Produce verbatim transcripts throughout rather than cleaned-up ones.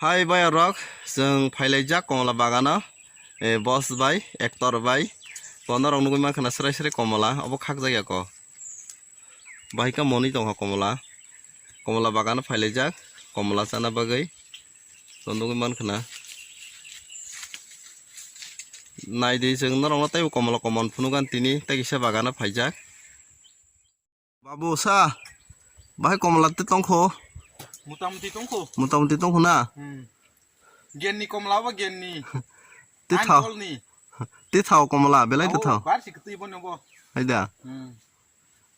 Hai bayarok, chwng phailaijak Komola bagano, eh, boss bai, actor bai, bono rok nugwi mankha na srai srai Komola, obo khakjakya ko. Bahai khe monwi tongkha Komola, Komola bagano phailaijak, Komola chana bagwi, to nugwi mankha na. Naidi chwng norokno teibo Komola komon phunugan tini tei kisa bagano phaijak. Babu sa, bahai Komola te tongkho? Motamuti tongkho. Motamuti tongkho na? Hmm. Genni Komola bo genni. Te thao. Angkolni. Te thao Komola, belai te thao. Bar si kwtwi bono bo. Haida. Hmm.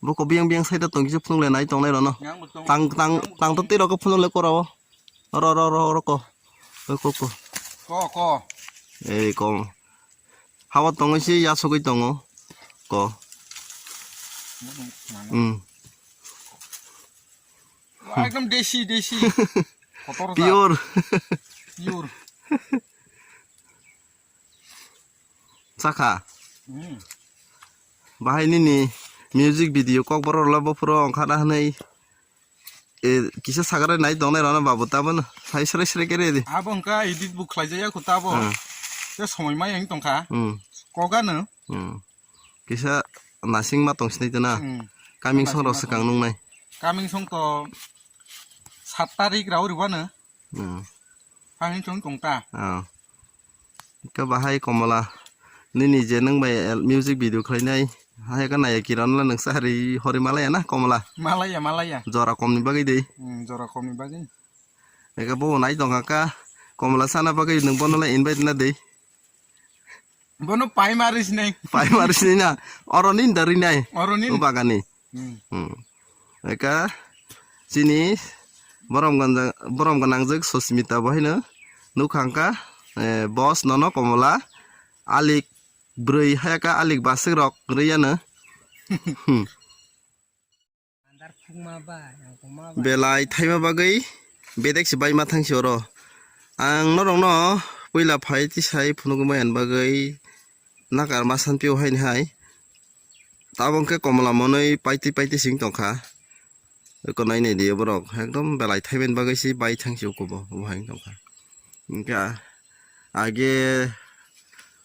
Bo ko biyang biyang side tong kisa phunuk le nai tong nai rono. Yang bo tong. Tang, tang, yang bo tang to tong. Tei rok phunuk le korao. Oro, oro, oro, oro ko. Ko, ko, ko. Ko, ko. Ei, ko. Hawa tongwi se yasogwi tongo. Ko. Hmm. Ekdom desi, desi. Kotor sa. Pure. Pure. Chakha. Hmm. Bahai nini music video kokborok la bophuro ongkhana hwnwi. E, kisa sakrai nai tongnai rano babu tabano. Sai srai srai kere di. Abo wngkha edit bo khlaijak ya kho tabo. Hmm. Te somoi mai wng tongkha. Hmm. Kok ano. Hmm. Kisa nasing ma tong sinai tona. Hmm. Coming song rok swkang nungnai. Coming song to sat tarik rao ribano. Hmm. Phangni chwng tong ta. Ah. Khe bahai Komola, nini je nwng bai music video khlainai, hai khe naya kiron la nwng sa hari hori malaya na Komola? Malaya, malaya. Jora komni bagwi de. Hmm, jora komni bagwi. Eka bo nai tongkha ka, Komola sana bagwi nwng bono la invite na de. Bono pai mari sinai. Pai mari sinai na, oro ni da rinai. Oro ni. O bagani. Hmm. Hmm. Eka chini borom gwnang, borom gwnangjwk Susmita bo haino nukha wngkha, eh, boss nono Komola alik brwi hayaka alik baswk rok riyano. Hmm. Belai thaima bagwi bedek se bai ma thang se oro. Ang norokno puila phai tisai phunugwi maya bagwi nakar ma san pio haini hai. Tabok khe Komola monwi paitwi paitwi sing tongkha. Eko nai nai di borok ekdom belai thaiben bagwi se bai thang se ukobo obo hai tongkha. Hwnkhe age,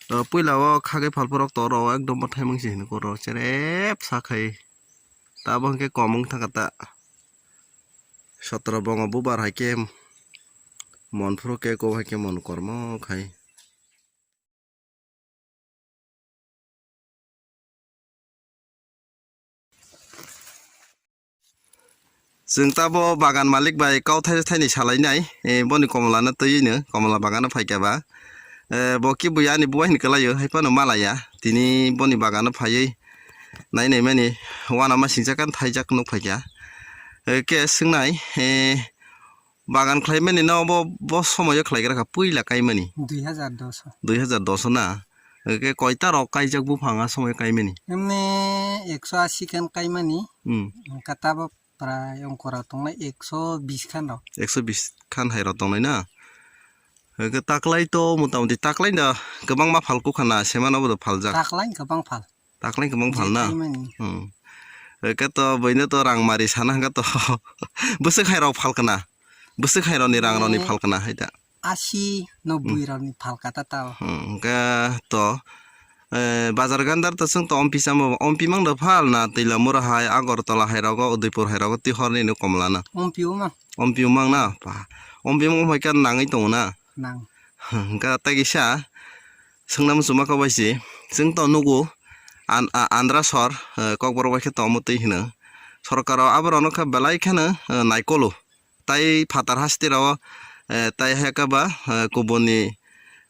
o, puila o khagwi phalpurok toro ekdom bo thaimang se hinwi koro cherep sa khai. Tabok hwnkhe kom wng thangkha ta. Sotro bongo bubar hai khe mon phuru khe eko hai khe mon kormo khai. Chwng tabo bagan malik bai kau thai thaini salainai, eh, boni Komola no twi no, Komola bagan no phaikha ba. Eh, bo kibuya ani buai hinwi kwlaio, hai phano malaya. Tini boni bagan no phaiwi nai nai mani, uanama singcha kan thaijak nuk phaikha. Eh, khe swngnai, eh, Bagan khlaimani no bo, bo somoyo khlaigra kha, puila kaimani. Dui hazar dos. Dui hazar dos na. Hwnkhe koita rok kaijak buphang a somoyo kaimani? Emni ekso asi khan kaimani. Hmm. Hwnkhe tabok prai ongkora tongnai ekso bis khan rok. Ekso bis khan hai rok tongnai na. Hwnkhe taklai to motamoti taklai da kwbangma phal kukha na, semano bo do phaljak. Taklai kwbang phal. Taklai kwbang phal na? Taimani. Hmm. Eke to buino to rang mari sana hwnkhe to bwswk hai rok phal kana? Bwswk hai rokni rang rokni phal kana hai da? Asi no bui rokni phal kata tao. Hmm, hwnkhe to, eh, bazar gandar to chwng to ompi samo, ompi mang da phal na? Tila mura hai, Agartala hai rogo, Udaipur hai rogo twi horni no Komla na? Ompi umang. Ompi umang na? Pa. Ompi umang hai khe nangwi tongo na? Nang. Hwnkhe tei kisa swngna muchungma kok bai se, chwng to nugo an-, a-, Andhra sor, eh, Kokborok bai khe tongmo twi hwno. Sorkar rok aborok no khe belai kheno, eh, naikolo. Tai phatar hasteo, eh, tai hai khe ba, eh, kubuni,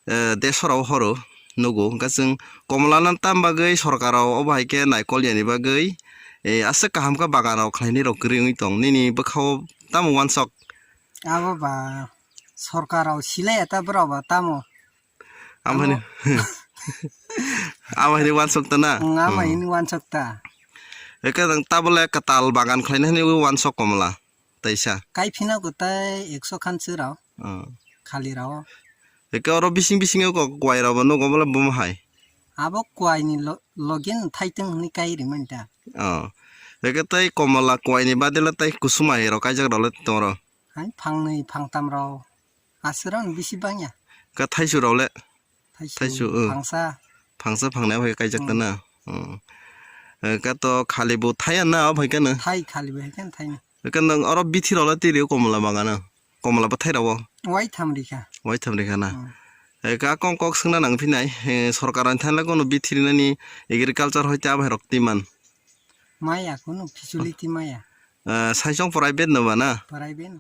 eh, desh rok horo nugo. Hwnkhe chwng Komla no tam bagwi sorkar rok obo hai khe naikol yani bagwi, eh, aswk kaham khe bagan rok khlainai rok kwrwi wngwi tong. Nini bwkha o tamo uansuk? Abo ba sorkar rok silai ya ta borok ba tamo. Amhani. Amhani uansuk ta na? Ang amhani uansuk ta. Eke jang tabole kwtal bagan khlaina hwnwi uansuk Komla. Taisa. Kai phina kwtai ekso khan chwrao. Hmm. Khali rao. Eke oro bising bising o kok kwai rao bo nugo bole bomo hai. Abo kwai ni lo-, logi no thai tong hwnwi kai rimani ta. Oh. Eke tai Komla kwai ni badele tai kusuma hai rao kaijak rao le tong ro. Hai phangnwi phangtam rao. Aswrang bisi bangya. Ka thaisu rok le? Thaisu, Thaisu, o. Phangsa. Phangsa phangnai bai kaijak Hmm. tana. Hmm. Eh, ka to khali bo thai na o bai kano. Thai khali bai kan thai ni. Ka nang oro bithi rok le tiri komola bangana. Komola bathai rok o. Wai tham rikha. Wai tham rikha na. Hmm. Eh, ka kong kok swngna nang phinai. Eh, sorkar ani thanla kono bithi rinani agriculture hoite abai rok timan. Maya kono facility maya. Eh, saisong private no ba na? Private.